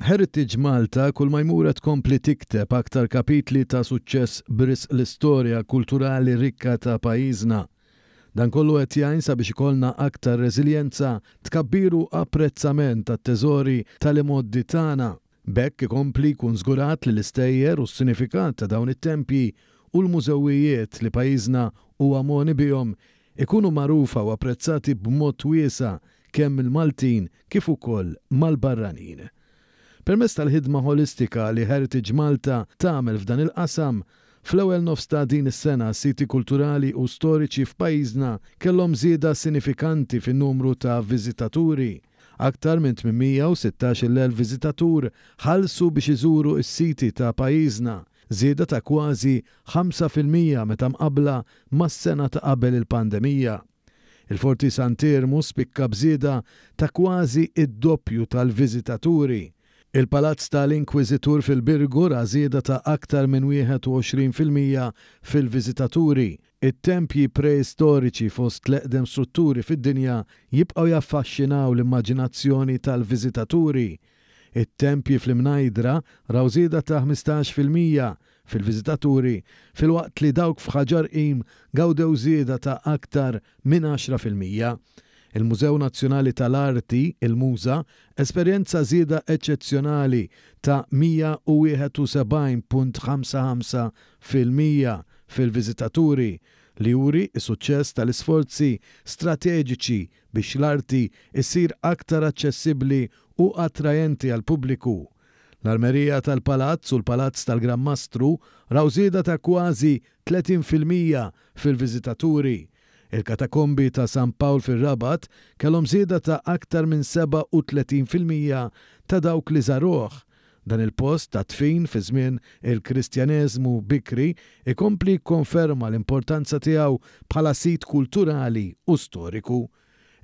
Heritage Malta kull ma jmur qed tkompli tikteb aktar kapitli ta' suċċess b'risq l-istorja kulturali rikka ta' pajjiżna. Dan kollu qed jgħin sabiex ikollna aktar reżiljenza, tkabbir u apprezzament tat-teżori tal-imgħoddi tagħna. B'hekk ikompli jkun żgurat li l-istejjer u s-sinifikat ta' dawn it-tempji u l-mużewijiet li pajjiżna huwa mogħni bihom ikunu magħrufa u apprezzati b'mod wiesa' kemm mill-Maltin kif ukoll mal-barranin. Permezz tal-ħidma ħolistika li Heritage Malta tagħmel f'dan il-qasam, fl-ewwel nofs ta' din is-sena siti kulturali u storiċi f'pajjiżna kellhom żieda sinifikanti fin-numru ta' viżitaturi. Aktar minn 816,000 viżitatur ħallsu biex iżuru s-siti ta' pajjiżna, żieda ta' kważi 5% meta mqabbla mas-sena ta' qabel il-pandemija. Il-Forti Sant'Iermu spikka b'żieda ta' kważi d-doppju tal-viżitaturi. Il-Palazz ta' l-Inkwiżitur fil-Birgu ra żieda ta' aktar minn 21% fil-viżitaturi. It-tempji preistoriċi fost l-eqdem strutturi fid-dinja jibqgħu jaffaxxinaw l-immaġinazzjoni tal-viżitaturi. It-tempji fl-Imnajdra raw żieda ta' 15% fil-viżitaturi filwaqt li dawk f'Ħaġar Qim gawdew żieda ta' aktar minn 10%. Il-Mużew Nazzjonali tal-Arti, il-MUŻA, esperjenza żieda eċċezzjonali ta' 171.55% fil-viżitaturi, li juri s-suċċess tal-isforzi strateġiċi biex l-arti ssir aktar aċċessibbli u attrajenti għall-pubbliku. L-Armerija tal-Palazz u l-Palazz tal-Gran Mastru raw żieda ta' kważi 30% fil-viżitaturi. Il-Katakombi ta' San Pawl fir-Rabat kellhom żieda ta' aktar minn 37% ta' dawk li żaruh. Dan il-post ta' dfin fi żmien il-Kristjaneżmu bikri jkompli jikkonferma l-importanza tiegħu bħala sit kulturali u storiku.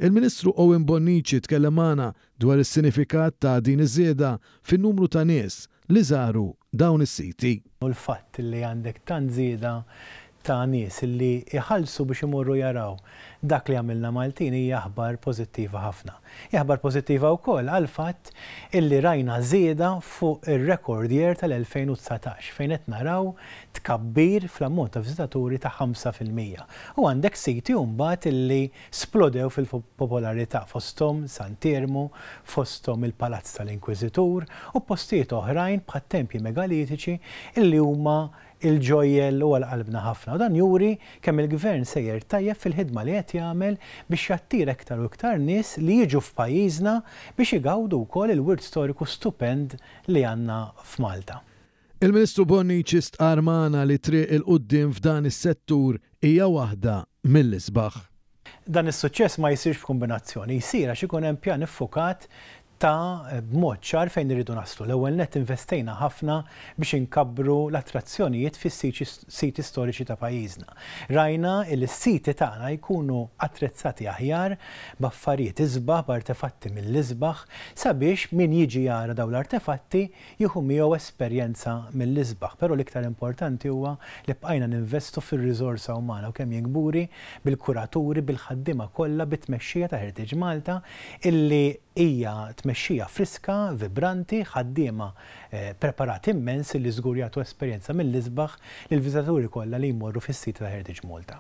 Il-Ministru Owen Bonnici tkellem magħna dwar is-sinifikat ta' din iż-żieda fin-numru ta' nies li żaru dawn is-siti. U l-fatt li għandek tant żieda ta' nies li jħallsu biex imorru jaraw dak li għamilna Maltin hija aħbar pożittiva ħafna. Hija aħbar pożittiva wkoll għall-fatt illi rajna żieda fuq ir-record year tal-2019 fejn qed naraw tkabbir fl-ammont ta' viżitaturi ta' 5%. U għandek siti mbagħad illi splodew fil-popolarità fosthom Sant'Iermu, fosthom il-Palazz tal-Inkwiżitur u postijiet oħrajn bħat-tempji megalitiċi illi huma il-ġojjell u għal qalbna ħafna u dan juri kemm il-Gvern sejjer tajjeb fil-ħidma li qed jagħmel biex jattira iktar u iktar nies li jiġu f'pajjiżna biex igawdu wkoll il-wirt storiku stupend li għandna f'Malta. Il-Ministru Bonnici stqarr magħna li t-triq 'il quddiem f'dan is-settur hija waħda mill-isbaħ. Dan is-suċċess ma jsirx b'kumbinazzjoni, jsir għax ikun hemm pjan iffukat ta' b'mod ċar fejn irridu naslu. L-ewwel nett investejna ħafna biex inkabbru l-attrazzjonijiet fis-siti storiċi ta' pajjiżna. Rajna li s-siti tagħna jkunu attrezzati aħjar b'affarijiet isbaħ, b'artefatti mill-isbaħ, sabiex min jiġi jara dawn l-artefatti jieħu miegħu esperjenza mill-isbaħ. Però l-iktar importanti huwa li bqajna ninvestu fir-riżorsa umana u kemm jien kburi bil-kuraturi, bil-ħaddiema kollha, bit-tmexxija ta' Heritage Malta illi hija tmexxija friska, vibranti, ħaddiema preparati immens illi żgur jagħtu esperjenza mill-isbaħ lill-viżitaturi kollha li jmorru fis-siti ta' Heritage Malta.